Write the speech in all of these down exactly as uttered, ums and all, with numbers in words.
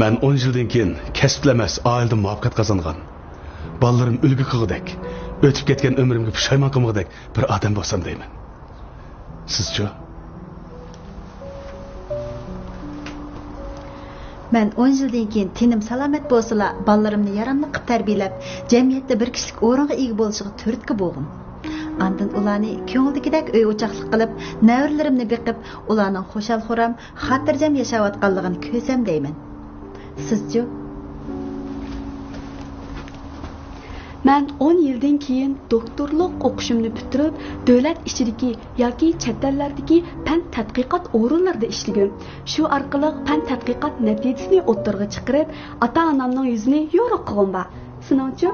مەن ئون يىلدىن كېيىن كەسىپتە ئەمەس، ئائىلىدە مۇۋەپپەقىيەت قازانغان، بالىلىرىم ئۈلگە قىلغۇدەك، ئۆتۈپ كەتكەن ئۆمرۈمگە پۇشايمان قىلمىغۇدەك بىر ئادەم بولسام دەيمەن. سىزچۇ؟ مەن ئون يىلدىن كېيىن تېنىم سالامەت بولسىلا، بالىلىرىمنى ياراملىق قىلىپ تەربىيەلەپ، جەمئىيەتتە بىر كىشىلىك ئورۇنغا ئىگە بولۇشىغا تۈرتكە بولغۇم. ئاندىن ئۇلارنى كۆڭۈلدىكىدەك ئۆي-ئوچاقلىق قىلىپ، نەۋرىلىرىمنى بېقىپ، ئۇلارنىڭ خۇشال-خۇرام، خاتىرجەم ياشاۋاتقانلىقىنى كۆرسەم دەيمەن. سىزچۇ؟ مەن ئون يىلدىن كېيىن دوكتورلۇق ئوقۇشۇمنى پۈتتۈرۈپ، دۆلەت ئىچىدىكى ياكى چەت ئەللەردىكى پەن تەتقىقات ئورۇنلىرىدا ئىشلىگۈم. شۇ ئارقىلىق پەن تەتقىقات نەتىجىسىنى ئوتتۇرىغا چىقىرىپ، ئاتا-ئانامنىڭ يۈزىنى يورۇق قىلغۇم بار. سېنىڭچۇ؟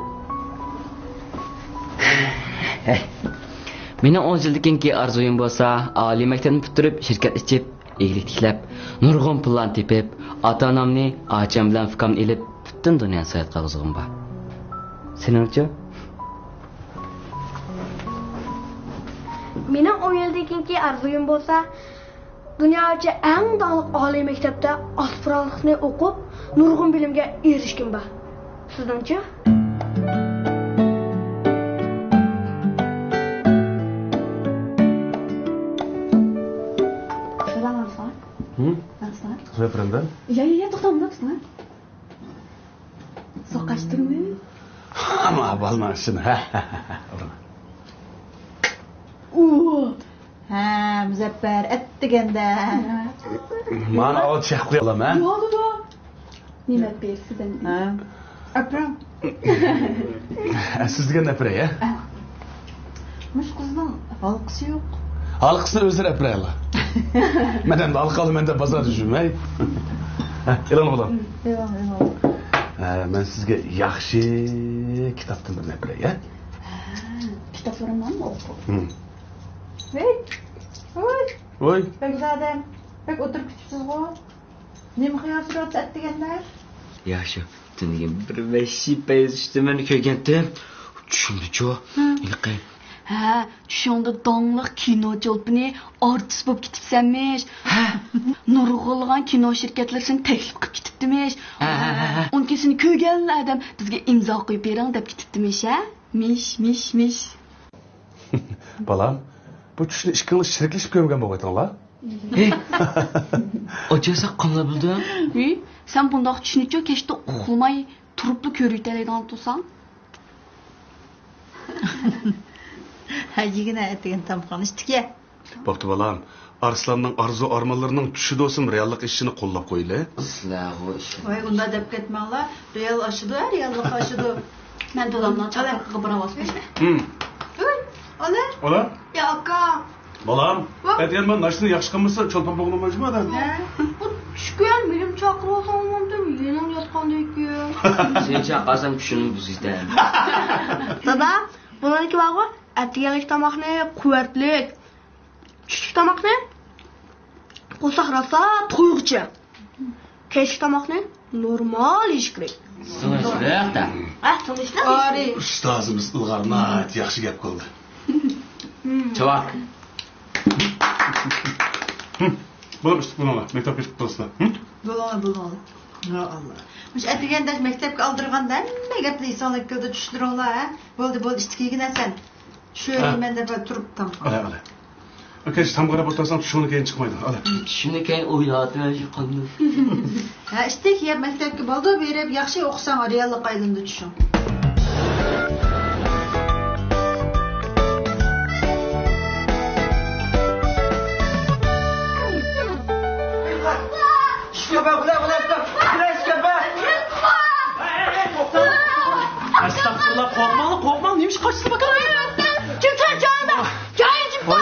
مېنىڭ ئون يىلدىن كېيىنكى ئارزۇيۇم بولسا، ئالىي مەكتەپنى پۈتتۈرۈپ، شىركەت ئېچىپ، ئىگىلىك تىكلەپ، نۇرغۇن پۇللارنى تېپىپ، ئاتا-ئانامنى، ئاچام بىلەن ئۇكامنى ئېلىپ، پۈتۈن دۇنيانى ساياھەت قىلغۇزغۇم بار. سېنىڭچۇ؟ مېنىڭ ئون يىلدىن كېيىنكى ئارزۇيۇم بولسا، دۇنيا بويىچە ئەڭ داڭلىق ئالىي مەكتەپتە ئاسپىرانتلىقنى ئوقۇپ، نۇرغۇن بىلىمگە ئېرىشكۈم بار. سىزنىڭچۇ؟ سالام، ئارسلان. ھىم؟ ئارسلان. سۆيۈپ بېرەمدە؟ يا، يا، يا، توختا، مۇنداق توختا. سوقاشتۇرما. ئاما بالما شۇنى. ھە، ھە، ھە، ھە. ئۇ. ھە، مۇزەپپەر، ئەتىگەندە. مانا ئاۋۇ چەك قويالام، ھە؟ بولىدۇ. نېمە ئەپ بېرىسىز ئەمدى؟ ھە. ئەپرەم. سىز دېگەن ئەپرەي، ھە؟ مۇشۇ قىزنىڭ ھالقىسى يوق. ھالقىسىنى ئۆزلىرى ئەپرەيلا. مەن ئەمدى ھالقا ئالىمەن دەپ بازاردا يۈرمەي. ھە، ئېلىڭ بالام. ئېلىڭ، ئېلىڭ. ھە، مەن سىزگە ياخشى كىتابتىن بىرنى ئەپرەي، ھە؟ ھە، كىتابلىرىمنى ئوقۇ. ھىم. ھەي، ھوي. ھوي. بەگزادە، بەك ئولتۇرۇپ كېتىپسىزغۇ. نېمە خىيال سۈرۈۋاتىسىز ئەتىگەندە؟ يا شۇ، تۈنۈگۈن بىر ۋەھشىي پەيز چۈشتى، مەن كۆرگەنتىم. چۈشۈمدىچۇ؟ ھە. ھېلىقى. ھە، چۈشۈڭدە داڭلىق كىنو چولپىنى ئارتىس بولۇپ كېتىپسەنمىش. ھە. نۇرغۇنلىغان كىنو شىركەتلىرى سېنى تەكلىپ قىلىپ كېتىپتىمىش. ھە، ھە، ھە، ھە. ئۇنىڭ كېيىن سېنى كۆرگەنلا ئادەم بىزگە ئىمزا قويۇپ بېرىڭ دەپ كېتىپتىمىش، ھە؟ مىش، مىش، مىش. بالام، بۇ چۈشنى ئىككىڭلار شېرىكلىشىپ كۆرمىگەن بولغايتىڭلار؟ ھېي، ئاچا، سەن قانداق بىلدىڭ؟ ھېي، سەن بۇنداق چۈشنىچۇ كەچتە ئۇخلىماي تۇرۇپلا كۆرۈۋېتەلەيدىغان تۇرساڭ. ھە، يېگىنە ئەتىگەن تامىقىڭنى ئىچتىك يە. بوپتۇ بالام، ئارسلاننىڭ ئارزۇ-ئارمانلىرىنىڭ چۈشىدە بولسىمۇ رېئاللىققا ئېشىشىنى قوللاپ قويىلى. سىلەرغۇ ئىشلەر. ۋاي، ئۇنداق دەپ كەتمەڭلار، رېئال ئاشىدۇ، ھە، رېئاللىق ئاشىدۇ. مەن دادامنىڭ چاقىرىقىغا بارىۋاتىمەن. ھىم. ھەي، ئانا. ئانا. يا ئاكا. بالام، ۋاھ. ئەتىگەن مانا ناشتىنى ياخشى قىلمىسا، چولپان بولغىلى بولمايدۇ. ھە؟ بۇ چۈشكەن مېنىمۇ چاقىرىۋالساڭ بولمامتىم، يېنىڭ ياتقاندىكى. سېنى چاقىرسام چۈشۈڭنى بۇزىسەن. دادا، بۇنىڭدىكى بارغۇ، ئەتىگەنلىك تاماقنى قۇۋۋەتلىك، چۈشلۈك تاماقنى قورساق راسا تويغۇچە. كەچلىك تاماقنى نورمال يېيىش كېرەك. تىنچلىق دە. ھە، تىنچلىق. ئارى. ئۇستازىمىز ئىلغار ناھايىتى ياخشى گەپ قىلدى. چاۋاك. بولۇپ ئىشتىك بولۇڭلار، مەكتەپكە چىقىپ قالىسىلەر. بولۇڭلار، بولۇڭلار. يا ئاللا. مۇشۇ ئەتىگەندە مەكتەپكە ئالدىرىغاندا ھەممە گەپلەر ئېسىڭلارغا كېلىدۇ، چۈشلىرىڭلار، ھە؟ بولدى، بولدى، ئىشتىك يېگىنە سەن. چۈشۈرۈۋېرىمەن دەپ تۇرۇپ تامغا. ئالە، ئالە. ئاكا، ھېچ تامغا قاراپ ئولتۇرساڭ، چۈشۈڭدىن كېيىن چىقمايدۇ. ئالە. چۈشۈمدىن كېيىن ئويلاۋاتىمەن شۇ قانداق. ھە، ئىشتىك يەپ مەكتەپكە بالدۇر بېرىپ، ياخشى ئوقۇساڭ، رېئاللىققا ئايلىنىدۇ چۈشۈڭ. ئەستەغپۇرۇللا، قورقماڭلار، قورقماڭلار، نېمە ئىش قاچىسىز بۇ كالا؟ كىم سەن جايىمدا؟ جايىم جىپتا.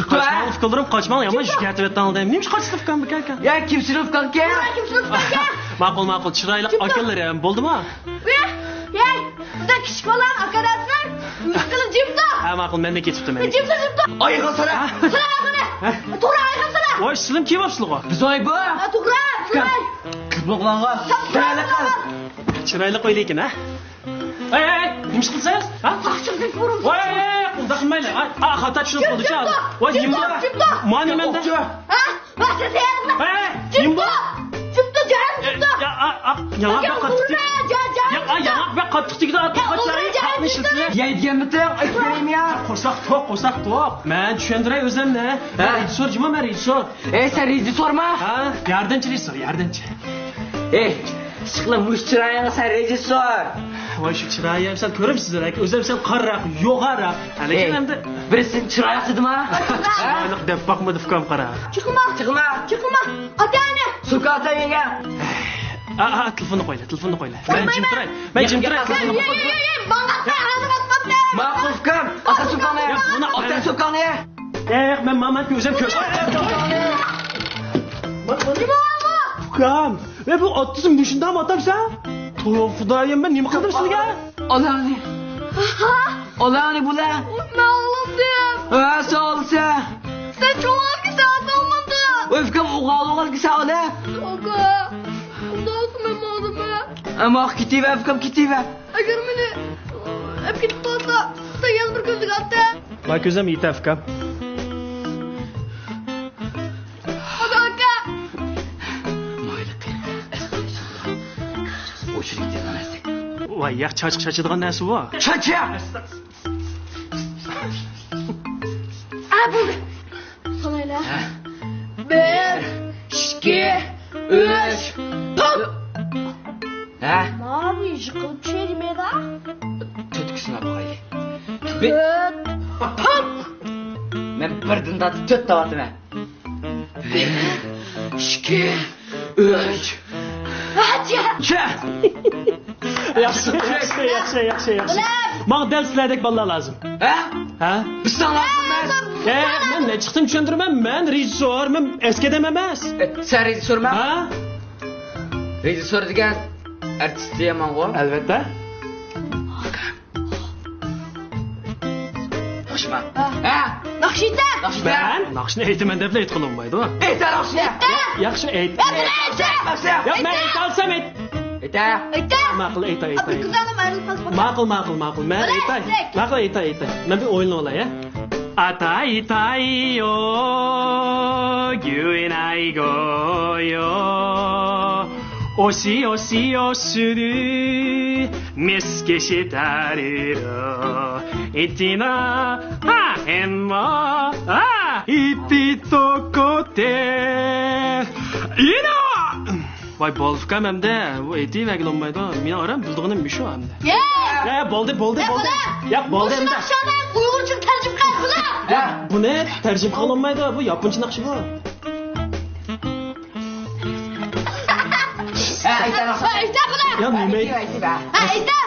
قاچماڭ، ئۇكىلىرىم، قاچماڭ، يامان شىكايەت ئەتتىڭ دەيمەن. نېمە ئىش قاچىسىز بۇ كالا؟ كىم سېنى ئۇكاڭكەن؟ كىم سېنى ئۇكاڭكەن؟ ماقۇل، ماقۇل، چىرايلىق ئاكىلىرىم، بولدىما؟ ۋەي، ۋەي، بىزدە كىچىك بالا ئاكا دەپسەن، مۇشۇ قىلىپ جىپتا. ھە، ماقۇل، مەن دە كېتىپتىمەن. جىپتا، جىپتا. ئايىغىڭ سانا. سانا ئايىغىنى. توغرا ئايىغىنى سانا. ۋاي، سىلىم كىيىۋاپسىلىغۇ. بىز ئايبا. ھە، توغرا، بىز ئاي. قىزمۇقلانغا. چىرايلىق قىل. چىرايلىق ئويلىكىن، ھە؟ ئەي، ئەي، ئەي، نېمە ئىش قىلسىز؟ ھە؟ ۋاي، ئەي، ئەي، ئۇنداق قىلمايلى. ئاي، ئا، خاتا چۈشىنىپ قالدىچۇ. ۋاي، نېمە؟ مانا مەندە. ھە؟ ۋاي، سىز يەردە. ئەي، ئەي، جىپتا. جىپتا، جايىم جىپتا. يا، ئا، ياڭاق بەك قاتتىق تېگىدۇ. ياق، ياڭاق بەك قاتتىق تېگىدۇ. توقاچلار، قاپنى ئىشلىتىلە. يەيدىگەنمىتىڭ ئۆتمەيمۇ يا؟ قورساق توق، قورساق توق. مەن چۈشەندۈرەي ئۆزۈمنى. ھە. رېژىسسور جۇما، مەن رېژىسسور. ئەي، سەن رېژىسسورما؟ ھە، ياردەمچى رېژىسسور، ياردەمچى. ئەي، ئىشقىلىپ مۇشۇ چىرايىڭغا سەن رېژىسسور. ۋاي، شۇ چىرايىم سەن كۆرۈپسىز، ئۆزۈم سەن قارىراق، يوغانراق. لېكىن ئەمدى بىرسىنى چىرايلىق دېدىما؟ چىرايلىق دەپ باقمىدى ئۇكام، قارا. چىقما. چىقما. چىقما. ئاتا-ئانا. سۇكا ئاتا ئىگە. ئا، ئا، تېلېفوننى قويلا، تېلېفوننى قويلا. مەن جىم تۇراي، مەن جىم تۇراي، تېلېفوننى قويلا. ماقۇل ئۇكام، ئاتا سۇكاڭنى. ئاتا سۇكاڭنى. ئەي، ياق، مەن مامان ئۆزۈم كۆرسەم. ئۇكام، ۋە بۇ ئاتىسى مۇشۇنداقمۇ ئاتام سەن؟ توي خۇدايىم، مەن نېمە قىلدىم سىزگە؟ ئالاڭنى. ئالاڭنى بۇلا. مەن ئالدىم. ھە، سالسا. سەن چوڭ ئاكىسى ئاتالمىدىڭ. ئۆي ئۇكام، ئوغۇل ئوغۇل كىسا ئالا. ئاكا، ئۇنداق مەن ئالدىم. ئەمما كېتىۋەر ئۇكام، كېتىۋەر. ئەگەر مېنى ئەپ كېتىپ قالسا، سەن يەنە بىر كۈنلۈك ئاتە. ما كۆزەم يېتە ئۇكام. ئاكا، ئاكا. ۋاي، ياق، چاچقا چاچىدىغان نەرسە بۇ. چاچا! ئا، بولدى. سانايلى. ھە. بىر، ئىككى، ئۈچ، تۆت. ھە؟ ماۋۇ يىقىلىپ چۈشەي دېمەيدۇ. تۆتكە ساناپ قوي. بىر. تۆت. مەن بىردىن تارتىپ تۆت تاۋاتىمەن. بىر، ئىككى، ئۈچ. چە! ياخشى، ياخشى، ياخشى، ياخشى، ياخشى. ماڭا دەل سىلەردەك بالىلار لازىم. ھە؟ ھە؟ بىز ساڭا لازىم ئەمەس. ھە، مەن نەچچە قېتىم چۈشەندۈرىمەن، مەن رېژىسسور، مەن ئەسكى ئادەم ئەمەس. ئە، سەن رېژىسسورما؟ ھە؟ رېژىسسور دېگەن ئارتىست دېگەن ماڭغۇ. ئەلۋەتتە. ياخشىما؟ ھە؟ ناخشا ئېيتە! ناخشا ئېيتە! مەن ناخشىنى ئېيتىمەن دەپلا ئېيتقىلى بولمايدۇ. ئېيتە ناخشىنى! ئېيتە! ياخشى، ئېيت. يا، مانا ئېيتە! ناخشا! ياق، مەن ئېيتالسام ئېيت. ئېيتە! ئېيتە! ماقۇل، ئېيتاي، ئېيتاي. ئابدۇلقادىر مەرۇپ قالسا. ماقۇل، ماقۇل، ماقۇل. مەن ئېيتاي. ماقۇل، ئېيتاي، ئېيتاي. مەن بىر ئويۇن ئويناي، ھە؟ ئاتاي تايو، گۈۋېناي گويو. ئوسى، ئوسى، ئوسۇدۇ. مىسكىشى تارىرو، ئېتىنا، ھا، ھېنمو، ھا، ئېتىتوكوتې، ئىنو! ۋاي، بولدى ئۇكام ئەمدى. بۇ ئېيتىۋەرگىلى بولمايدۇ. مېنىڭ ئارام بىلىدىغىنىم مۇشۇ ئەمدى. يە! يە، بولدى، بولدى، بولدى. ياق، بولدى ئەمدى. ئۇيغۇرچىغا تەرجىمە قىلىپ بولە. ياق، بۇنى تەرجىمە قىلالمايدۇ. بۇ ياپونچە ناخشا بۇ. ھە، ئېيتە، ئېيتە، ئېيتە. يا، نېمە؟ ئېيتە، ئېيتە. ھە، ئېيتە.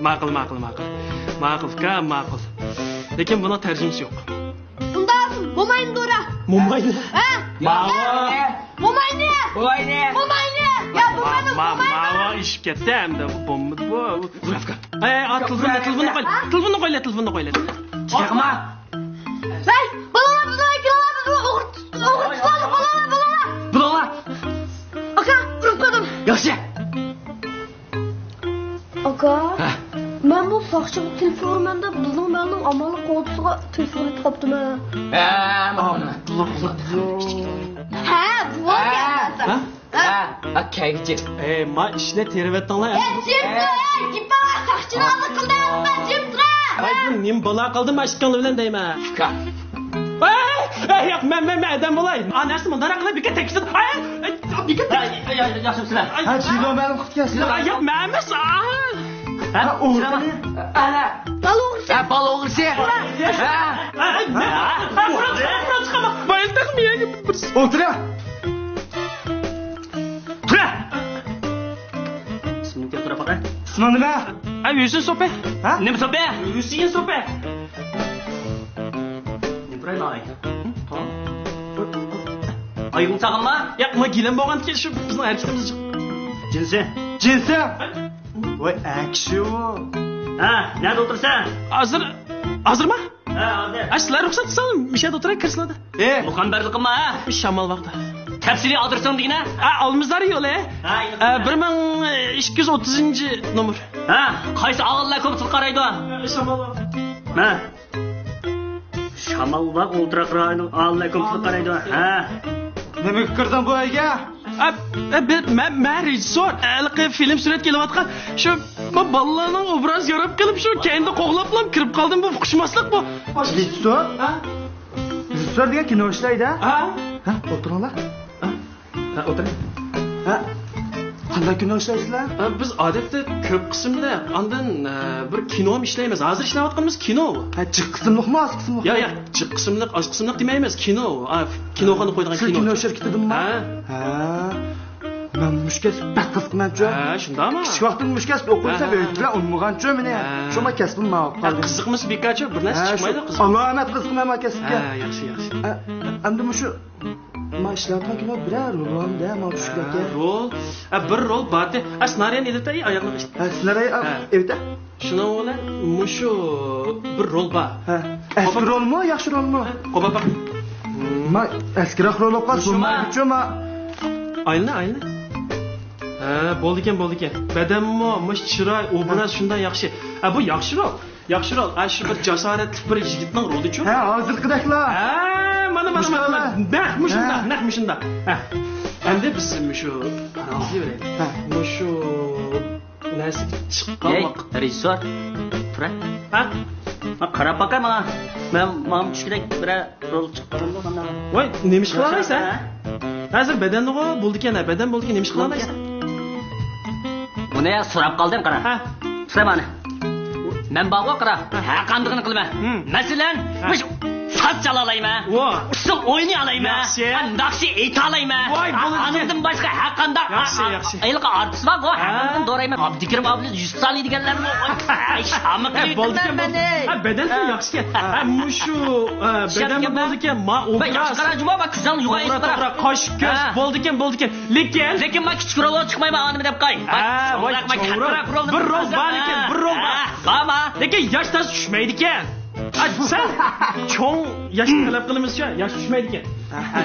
ماقۇل، ماقۇل، ماقۇل. ماقۇل، ئۇكام، ماقۇل. لېكىن بۇنىڭ تەرجىمىسى يوق. ئۇنداق موماينى دورا. موماينى؟ ھە؟ ماۋۇ. موماينى. موماينى. موماينى. يا، موماينى، ما-، ما-، موماينى. ماۋۇ ئېشىپ كەتتى ئەمدى. بۇ بولمىدى بۇ. ئۇكام. ئەي، ئا، تېلېفوننى، تېلېفوننى قويلا. ھە؟ تېلېفوننى قويلا، تېلېفوننى قويلا. چىقما. ۋەي، بالىلار، بالىلار، كېلىڭلار، بىز ئوغرى، ئوغرى تۇتۇۋالدۇق، بالىلار، بالىلار. بۇلۇڭلار. ئاكا، ئۇرۇپ قويدۇم. ياخشى. ئاكا، ھە. مەن بۇ ساقچىغا تېلېفون ئۇرىمەن دەپ، بىزنىڭ مەھەللىنىڭ ئامانلىق قوغدىغۇچىسىغا تېلېفون ئېتىپ قاپتىمەن. ھە، ماقۇل. ھە، بۇ ھە. ھە؟ ھە، ھە، كەگىچى. ئەي، ما ئىشنى تېرىۋەتتىڭلار. ئەي، جىم تۇر، ئەي، گېپىڭ ساقچىنى ئالدى قىلدى، جىم تۇر. ئەي، بۇ نېمە بالا قىلدى ما ئىككىڭلار بىلەن دەيمەن. ئۇكا. ئەي، ئەي، ياق، مەن، مەن، مەن ئادەم بولاي. ئا، نەرسە مۇنداراق قىلىپ، بىكەت تەكشۈر. ئەي، ئەي، بىكەت. ئەي، ئەي، ئەي، ياخشىمۇسىلەر؟ ھە، جىلو مەلۇم قىلىپ كەلسىلەر. ئەي، ياق، مەن ئەمەس. ھە، ئوغرىنى. ئەنە. بالا ئوغرىسى. ھە، بالا ئوغرىسى. ھە. ئەي، ئەي، مەن، مەن، مەن، مەن، مەن، مەن، مەن، مەن، مەن، مەن، مەن، ئولتۇرۇڭ. تۇرە! ئىسمىڭنى كەلتۈرۈپ باقە. ئىسمىڭ نېمە؟ ئەي، ھۈسەيىن سوپى. ھە؟ نېمە سوپى؟ ھۈسەيىن سوپى. نېمە تۇراي ناي؟ ئايىغىڭ ساغلامما؟ ياق، ما گىلەم بولغاندىكىن شۇ بىزنىڭ ھەرىكىتىمىز جىق. جىنسى؟ جىنسى؟ ۋاي، ئەكشۇ. ھە، نەدە ئولتۇرسەن؟ ھازىر، ھازىرما؟ ھە، ھازىر. ئە، سىلەر رۇخسەت قىلساڭ، مىشەدە ئولتۇراي، كىرسىلەردە. ئە، مۇخەمبەرلىك قىلما، ھە؟ شامال باغدا. تەپسىلىي ئادرېسىڭ دېگىنە؟ ئە، ئالمىزار يولى. ھە، ئە، بىر مىڭ ئىككى يۈز ئوتتۇزىنچى نومۇر. ھە، قايسى ئاغىنىلەر كومپلېكسىغا قارايدۇ؟ شامال باغ. ھە. شامال باغ ئولتۇراق رايونىنىڭ ئاغىنىلەر كومپلېكسىغا قارايدۇ. ھە. نېمىگە كىردىڭ بۇ ئۆيگە؟ ئە، ئە، بىت-، مەن، مەن رېژىسسور. ھېلىقى فىلىم سۈرەتكە ئېلىۋاتقان شۇ، بۇ بالىلارنىڭ ئوبراز ياراپ قېلىپ، شۇ كەينىدە قوغلاپلا كىرىپ قالدىم. بۇ ئۇقۇشماسلىق بۇ. رېژىسسور؟ ھە؟ رېژىسسور دېگەن كىنو ئىشلەيدۇ. ھە؟ ھە، ئولتۇرۇڭلار. ھە؟ ھە، ئولتۇرۇڭ. ھە؟ قانداق كىنو ئىشلەيسىلەر؟ ھە، بىز ئادەتتە كۆپ قىسىملىق، ئاندىن، ئە، بىر كىنومۇ ئىشلەيمىز. ھازىر ئىشلەۋاتقىنىمىز كىنو. ھە، جىق قىسىملىقمۇ، ئاز قىسىملىقمۇ؟ ياق، ياق، جىق قىسىملىق، ئاز قىسىملىق دېمەيمىز، كىنو. ئا، كىنوخانا قويىدىغان كىنو. سىز كىنو شىركىتىدىنمۇ؟ ھە. ھە. مەن مۇشۇ كەسىپكە بەك قىزىقىمەنچۇ. ھە، شۇنداقمۇ؟ كىچىك ۋاقتىمدا مۇشۇ كەسىپتە ئوقۇيسام، ھە، ھە، ئۆيدىكىلەر ئۇنىمىغانچۇ مېنى. ھە. شۇڭا كەسپىم ماڭا قالدى. قىزىقمىسا بىكارچۇ، بىر نەرسە چىقمايدۇ، قىزىق. ئالامەت قىزىقىمەن مانا كەسىپكە. ھە، ياخشى، ياخشى. ھە، ئەمدى مۇشۇ ما ئىشلەۋاتقان كىنو بىرەر رول بارمىدى، ما چۈشكۈدەك. ھە، رول. ھە، بىر رول باردى. ھە، سېنارىيەنى ئېلىپ ئاياغلىق ئىشتە. ھە، سېنارىيە، ھە، ئېۋىتە. شۇنىڭ بىلەن مۇشۇ بىر رول بار. ھە. ئەسكى رولمۇ، ياخشى رولمۇ؟ ھە، قوباپاق. ما ئەسكىراق رول بولۇپ قالسا بولمايدۇچۇ ما. ئايلىنە، ئايلىنە. ھە، بولىدىكەن، بولىدىكەن. بەدەنمۇ، مۇشۇ چىراي، ئوبراز شۇنداق ياخشى. ھە، بۇ ياخشى رول. ياخشى رول. ئا، شۇ بىر جاسارەتلىك بىر يىگىتنىڭ رولىچۇ؟ ھە، ھازىرقىدەكلا. ھە، مانا، مانا، مانا، مانا. نەق مۇشۇنداق، ھە، نەق مۇشۇنداق. ھە. ئەمدى بىز مۇشۇ قاراڭىزنى بېرەيلى. ھە. مۇشۇ نەرسە چىققان ۋاقىت. رېژىسسور، تۇرە. ھە؟ ما قاراپ باقاي ماڭا. مەن، ماڭا چۈشكۈدەك بىرەر رول چىققان بولغاندا. ۋاي، نېمە ئىش قىلالايسەن؟ ھە؟ ھازىر بەدەننىغۇ بولىدىكەن، ھە، بەدەن بولىدىكەن، نېمە ئىش قىلالايسەن؟ بۇنى سوراپ قالدىم، قارا. ھە. تۇرە مانا. مەن بارغۇ، قارا. ھە. ھەر قاندىقىنى قىلىمەن. ھىم. مەسىلەن، ھە، مۇشۇ ساز چالالايمەن. ۋا. ئۇسسۇل ئوينىيالايمەن. ياخشى. ھە، ناخشا ئېيتالايمەن. ۋاي، ھە، بولىدىكەن. ئانىڭدىن باشقا ھەر قانداق، ياخشى، ھە، ياخشى. ھېلىقى ئارتىس بارغۇ، ھە، ھەممىسىنى دورايمەن. ئابدۇكېرىم ئابلىز، يۈسۈپ سالى دېگەنلەرمۇ، ھە، شامىقى. ھە، بولىدىكەن، بولىدىكەن. ھە، بەدەن ھە. ياخشىكەن. ھە، مۇشۇ، ھە، بەدەن بولىدىكەن، ما ئوبراز. ياخشى قارا، جۇما، ما كۆزۈڭنى يوغان، توغرا، توغرا، قاش، كۆز، ھە، بولىدىكەن، بولىدىكەن. لېكىن، لېكىن ما كىچىك رولغا چىقمايمەن، ئانىمەن دەپ قاي. ھە، ۋاي، چوڭراق. بىر رول بار لېكىن، بىر رول بار. ھە، بارما؟ لېكىن ياش تاز چۈشمەيدىكەن. ئاي، سەن چوڭ ياشنى تەلەپ قىلىمىزچۇ، ياش چۈشمەيدىكەن. ھە.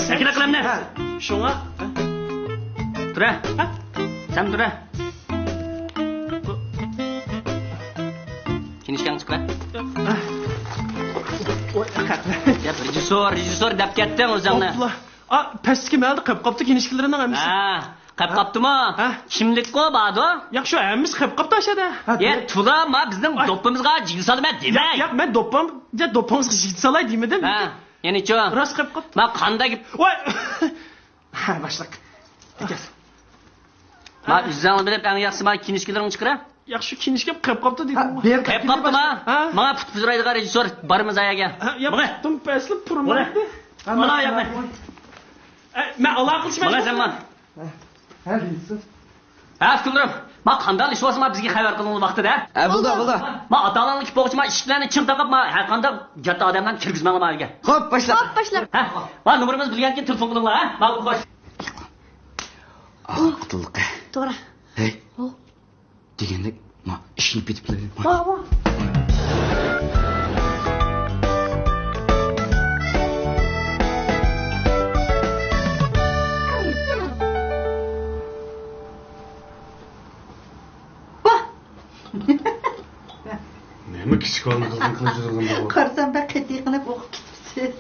سەكرە قىلامنى. ھە. شۇڭا. تۇرە. ھە؟ سەن تۇرە. كىنىشكاڭنى چىقىرە. ھە. يا، رېژىسسور، رېژىسسور دەپ كەتتىڭ ئۆزۈڭنى. ئا، پەستىكى مەھەلدە قېپ قاپتۇ كىنىشكىلىرىنىڭ ھەممىسى. ھە، قېپ قاپتىمۇ؟ ھە؟ كىملىكقۇ بارىدۇ؟ ياق، شۇ ھەممىسى قېپ قاپتۇ ئاشادا. ھە، يا، تولا، ما بىزنىڭ دوپپىمىزغا جىگىت سالىمەن دېمەي. ياق، ياق، مەن دوپپام، يا، دوپپىڭىزغا جىگىت سالاي دېمىدىم. ھە، يەنىچۇ؟ راست قېپ قاپتۇ. ما قانداق گەپ؟ ۋاي! ھە، باشلىق. ما ئۆزۈڭ بىلىپ ئەڭ ياخشىسى ما كىنىشكىلىرىڭنى چىقىرە. ياخشى كىنىشكام قېپ قاپتۇ دېدىم. قېپ قاپتۇما؟ ھە؟ ماڭا پۇت پۈزرايدىغان رېژىسسور بارمىز ئاياگە. ھە، يا، پۇتۇم پەسلىپ پۇرىمايدۇ. مانا ياقنى. ئە، مەن ئالاقىلىشىمەن. مانا سەن مان. ھە، رېژىسسور. ھە، ئۇكىلىرىم. ما قانداق ئىش بولسا ما بىزگە خەۋەر قىلىڭلار ۋاقتىدا. ھە، بولدى، بولدى. ما ئاتا-ئاناڭنى كىپ بولغۇچە ما ئىشىكلەرنى چىڭ تاقاپ، ما ھەر قانداق جاتا ئادەملەرنى كىرگۈزمەڭلار ما يەرگە. خوپ، باشلىق. خوپ، باشلىق. ھە، ما نومۇرىمىزنى بىلگەندىن كېيىن تېلېفون قىلىڭلار، ھە؟ ماقۇل، خوش. ئاھ، قۇتۇلدۇق. توغرا. ھەي. دېگەندەك، ما ئىشىنىپ كېتىپلا. ۋا، ۋا. ۋا. نېمە كىچىك بالىنى قىزغىن قىلىپ يۈرگەن بۇ؟ قارىسام بەك قېتىي قىلىپ ئوقۇپ كېتىپسىز.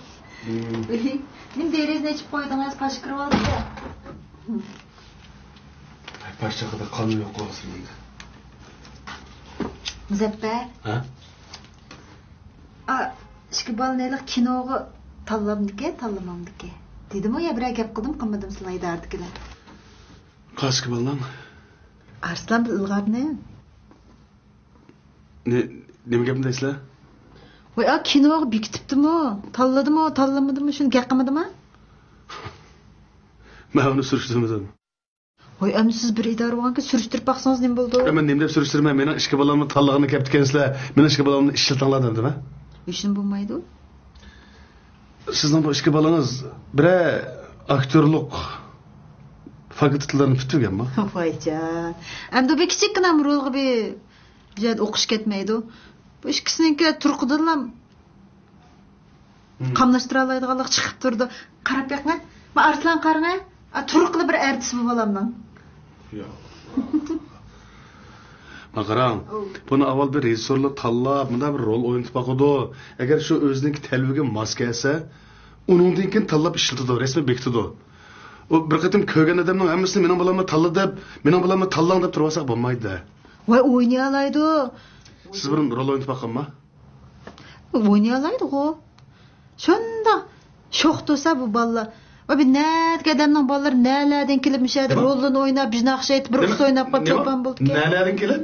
ھىم. نېمە دېرىزىنى ئېچىپ قويدىڭىز، پاش كىرىۋالدى. پاش چاقىدا قانمۇ يوق بولغۇسى مەندە. مۇزەپپەر. ھە؟ ئا، ئىككى بالىنى ھېلىقى كىنوغا تاللامدىكى، تاللىمامدىكى؟ دېدىمۇ يا بىرەر گەپ قىلدىم، قىلمىدىم سىلەر ئىدارىدىكىلەر؟ قايسى ئىككى بالىنىڭ؟ ئارسلان بىلەن ئىلغارنى. نېمە گەپنى دەيسىلەر؟ ۋاي، ئا، كىنوغا بېكىتىپتىمۇ، تاللىدىمۇ، تاللىمىدىمۇ، شۇنى گەپ قىلمىدىما؟ مەن ئۇنى سۈرۈشتۈرمىدىم. ۋاي، ئەمدى سىز بىر ئىدارە بولغانكەن، سۈرۈشتۈرۈپ باقسىڭىز نېمە بولىدۇ؟ مەن نېمە دەپ سۈرۈشتۈرىمەن؟ مېنىڭ ئىككى بالامنى تاللىغىلى كەپتىكەنسىلەر، مېنىڭ ئىككى بالامنى ئىشلىتىڭلار دېدىم. ھېچنېمە بولمايدۇ. سىزنىڭ بۇ ئىككى بالىڭىز بىرەر ئاكتيورلۇق فاكۇلتېتلىرىنى پۈتتۈرگەنمۇ؟ ۋايجان، ئەمدى بىر كىچىككىنە رولغا بىر، بىر يەردە ئوقۇش كەتمەيدۇ. بۇ ئىككىسىنىڭكى تۇرقىدىنلا قاملاشتۇرالايدىغانلىق چىقىپ تۇرىدۇ. قاراپ بېقىڭە. ما ئارسلان قارىڭە. ئا، تۇرقىلا بىر ئەرتىس بۇ بالامنىڭ. يا. ما قاراڭ، بۇنى ئاۋۋال بىر رېژىسسورلار تاللاپ، مۇنداق بىر رول ئوينىتىپ باقىدۇ. ئەگەر شۇ ئۆزىنىڭكى تەلىپىگە ماس كەلسە، ئۇنىڭدىن كېيىن تاللاپ ئىشلىتىدۇ، رەسمىي بېكىتىدۇ. ئۇ بىر قېتىم كۆرگەن ئادەمنىڭ ھەممىسىنى مېنىڭ بالامنى تاللا دەپ، مېنىڭ بالامنى تاللاڭ دەپ تۇرۇۋالساق بولمايدۇ-دە. ۋاي، ئوينىيالايدۇ. سىز بۇرۇن رول ئوينىتىپ باققانما؟ ئوينىيالايدىغۇ. شۇنداق شوخ تۇرسا بۇ بالىلار. ۋاي، بۇ نەدىكى ئادەمنىڭ بالىلىرى نەلەردىن كېلىپ مۇشۇ يەردە نېمە؟ رولىنى ئويناپ، بىر ناخشا ئېيتىپ، بىر نېمە؟ ئۇسسۇل ئويناپ قويۇپ نېمە؟ چولپان بولىدىكەن. نەلەردىن كېلىپ؟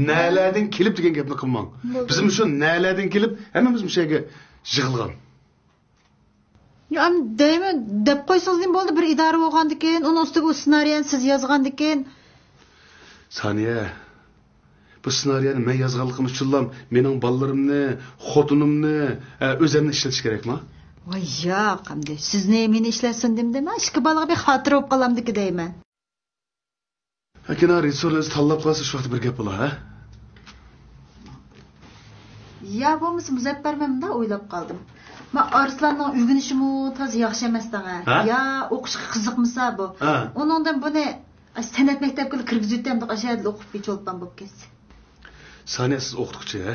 نەلەردىن كېلىپ دېگەن گەپنى قىلماڭ. بولدى. بىز مۇشۇ نەلەردىن كېلىپ ھەممىمىز مۇشۇ يەرگە يىغىلغان. يا، ئەمدى دەيمەن، دەپ قويسىڭىز نېمە بولدى؟ بىر ئىدارە بولغاندىكىن، ئۇنىڭ ئۈستىگە ئۇ سېنارىيەنى سىز يازغاندىكىن. سانىيە، بۇ سېنارىيەنى مەن يازغانلىقىم ئۈچۈنلا مېنىڭ بالىلىرىمنى، خوتۇنۇمنى، ئە، ئۆزۈمنى ئىشلىتىش كېرەكما؟ ۋاي ياق، ئەمدى سىزنى مېنى ئىشلەتسۇن دېمىدىم، ئىككى بالىغا بىر خاتىرە بولۇپ قالامدىكى دەيمەن. لېكىن رېژىسسورنى ئۆزى تاللاپ قالسا شۇ ۋاقىتتا بىر گەپ بولا، ھە؟ يا بولمىسا مۇزەپپەر، مەن مۇنداق ئويلاپ قالدىم. ما ئارسلاننىڭ ئۆگىنىشىمۇ تازا ياخشى ئەمەس دەڭە. ھە؟ يا ئوقۇشقا قىزىقمىسا بۇ. ھە. ئۇنىڭدىن بۇنى ئاشۇ سەنئەت مەكتەپكىلا كىرگۈزۈۋېتەي، ئاشۇ يەردىلا ئوقۇپ بىر چولپان بولۇپ كەتسە. سانىيە، سىز ئوقۇتقۇچى، ھە؟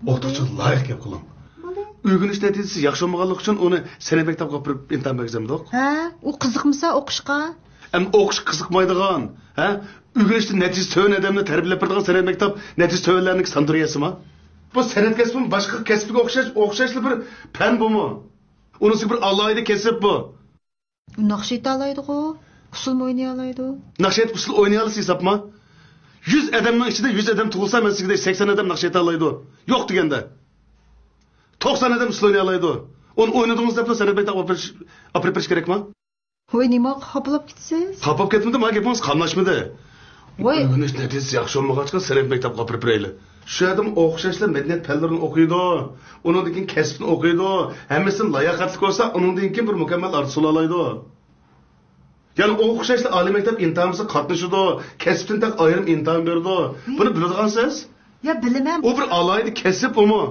بولدى. ئوقۇتقۇچىغا لايىق گەپ قىلىڭ. بولدى. ئۆگىنىش نەتىجىسى ياخشى بولمىغانلىقى ئۈچۈن ئۇنى سەنئەت مەكتەپكە ئاپىرىپ ئىمتىھان بەرگۈزەمدۇق؟ ھە، ئۇ قىزىقمىسا ئوقۇشقا. ئەمما ئوقۇشقا قىزىقمايدىغان، ھە؟ ئۆگىنىشتە نەتىجىسى تۆۋەن ئادەمنى تەربىيەلەپ بېرىدىغان سەنئەت مەكتەپ نەتىجىسى تۆۋەنلەرنىڭ ساندۇرىيەسىما؟ بۇ سەنئەت كەسپىمۇ باشقا كەسىپكە ئوخشاش، ئوخشاشلا بىر پەن بۇمۇ. ئۇنىڭ بىر ئالاھىدە كەسىپ بۇ. ناخشا ئېيتالايدىغۇ، ئۇسسۇلمۇ ئوينىيالايدۇ. ناخشا ئېيتىپ ئۇسسۇل ئوينىيالىسا ھېسابما؟ يۈز ئادەمنىڭ ئىچىدە يۈز ئادەم تۇغۇلسا، مەن سىزگىدەك سەكسەن ئادەم ناخشا ئېيتالايدۇ. يوق دېگەندە. توقسان ئادەم ئۇسسۇل ئوينىيالايدۇ. ئۇنى ئوينىدىڭىز دەپلا سەنئەت مەكتەپكە ئاپىرىپ بېرىش كېرەكما؟ ۋاي، نېمە خاپىلاپ كېتىسىز؟ خاپىلاپ كەتمىدىم، ھە، گېپىڭىز قاملاشمىدى. ۋاي. ئۆگىنىش نەتىجىسى ياخشى بولمىغاچقا سەنئەت مەكتەپكە ئاپىرىپ بېرەيلى. شۇ يەردىمۇ ئوخشاشلا مەدەنىيەت پەنلىرىنى ئوقۇيدۇ. ئۇنىڭدىن كېيىن كەسىپنى ئوقۇيدۇ. ھەممىسىدىن لاياقەتلىك بولسا، ئۇنىڭدىن كېيىن بىر مۇكەممەل ئارتىس بولالايدۇ. يەنى ئوخشاشلا ئالىي مەكتەپ ئىمتىھانىمىزغا قاتنىشىدۇ. كەسىپتىن تەك ئايرىم ئىمتىھان بېرىدۇ. بۇنى بىلىدىغانسىز؟ يا، بىلىمەن. ئۇ بىر ئالاھىدە كەسىپ ئۇمۇ.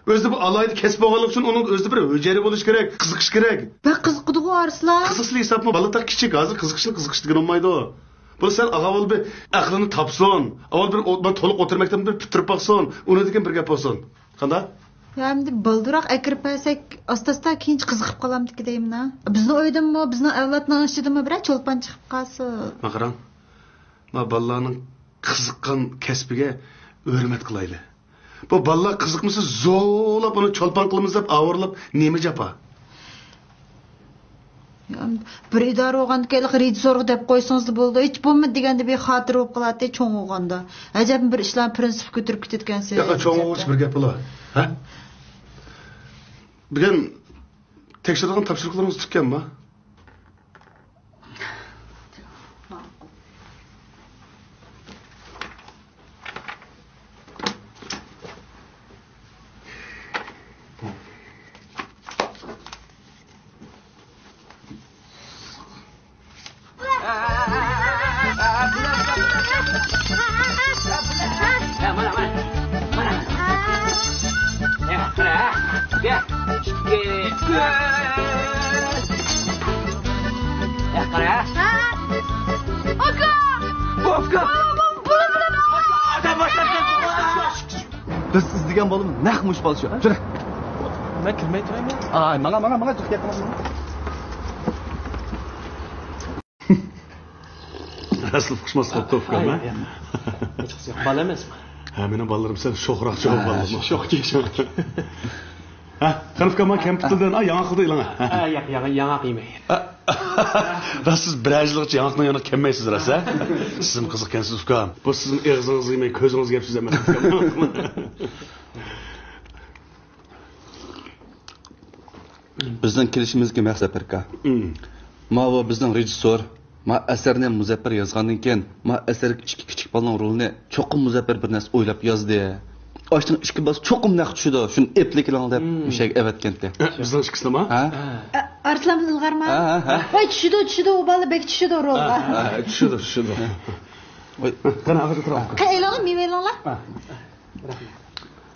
ئۆزىدە بۇ ئالاھىدە كەسىپ بولغانلىقى ئۈچۈن ئۇنىڭ ئۆزىدە بىر ھۈجەيرە بولۇشى كېرەك، قىزىقىشى كېرەك. بەك قىزىقىدىغۇ ئارسلان. قىزىقسىلا ھېسابمۇ، بالا تېخى كىچىك، ھازىر قىزىقىشنى قىزىقىش دېگىلى بولمايدۇ. بۇ سەل ئاغا بولۇپ بىر ئەقلىنى تاپسۇن، ئاۋۋال بىر ئو-، بىر تولۇق ئوتتۇرا مەكتەپنى بىر پۈتتۈرۈپ باقسۇن، ئۇنىڭدىن كېيىن بىر گەپ بولسۇن. قانداق؟ يا ئەمدى بالدۇرراق ئەكىرىپ بەرسەك، ئاستا-ئاستا كېيىنچە قىزىقىپ قالامدىكى دەيمىنا. بىزنىڭ ئۆيدىمۇ، بىزنىڭ ئەۋلادنىڭ ئىچىدىمۇ بىرەر چولپان چىقىپ قالسۇن. ما قاراڭ، ما بالىلارنىڭ قىزىققان كەسپىگە ھۆرمەت قىلايلى. بۇ بالىلار قىزىقمىسا، زورلاپ ئۇنى چولپان قىلىمىز دەپ ئاۋارىلاپ نېمە جاپا؟ يا، بىر ئىدارە بولغاندىكىن رېژىسسورغا دەپ قويسىڭىزلا بولىدۇ. ھېچ بولمىدى دېگەندە بىر خاتىرە بولۇپ قالاتتى چوڭ بولغاندا. ئەجەبمۇ بىر ئىشلارنى پرىنسىپ كۆتۈرۈپ كېتىدىكەنسىز. ياق، چوڭ بولغۇچە بىر گەپ بولا. ھە؟ بۈگۈن تەكشۈرىدىغان تاپشۇرۇقلىرىڭىز تۈگىگەنما؟ بىز ئىزدىگەن بالىمىز نەق مۇشۇ بالا شۇ. جۈرە. مەن كىرمەي تۇرايمەن. ئاي، ماڭا، ماڭا، ماڭا، جىق گەپ قىلماڭ. ئەسلى ئۇقۇشماس قىلىپتۇ ئۇكام، ھە؟ بالا ئەمەسمۇ؟ ھە، مېنىڭ بالىلىرىم سەل شوخراق، شوخ بالىلار. شوخ، شوخ. ھە، قېنى ئۇكام، كەمپۈتلىدىن، ئا، ياڭاق قىلدى ئىلىڭ. ھە، ياق، ياق، ياڭاق يېمەي. راست، سىز بىرەر يىلغىچە ياڭاقنىڭ يېنىغا كەلمەيسىز، راست، ھە؟ سىزمۇ قىزىق ئىكەنسىز، ئۇكام. بۇ سىزمۇ ئېغىزىڭىزغا يېمەي، كۆزىڭىزگە يەپ سۆزلەپ. بىزنىڭ كېلىشىمىزدىكى مەقسەت بىركا. ماۋۇ بىزنىڭ رېژىسسور، ما ئەسەرنى مۇزەپپەر يازغاندىن كېيىن، ما ئەسەرگە ئىككى كىچىك بالىنىڭ رولىنى چوقۇم مۇزەپپەر بىر نەرسە ئويلاپ يازدى. ئاشۇنىڭ ئىككى بالىسى چوقۇم نەق چۈشىدۇ، شۇنى ئېپلىكىلىڭ دەپ مۇشۇ يەرگە ئەۋەتكەنتى. بىزنىڭ ئىككىسىنىما؟ ھە؟ ئە، ئارسلان بىلەن ئىلغارما؟ ھە، ھە، ھە. ۋاي، چۈشىدۇ، چۈشىدۇ، ئۇ بالا بەك چۈشىدۇ رولغا. ھە، ھە، چۈشىدۇ، چۈشىدۇ. ۋاي. قېنى، ئاغزىغا تۇرۇڭ. قېنى، ئېلىڭلار، مېۋە ئېلىڭلار.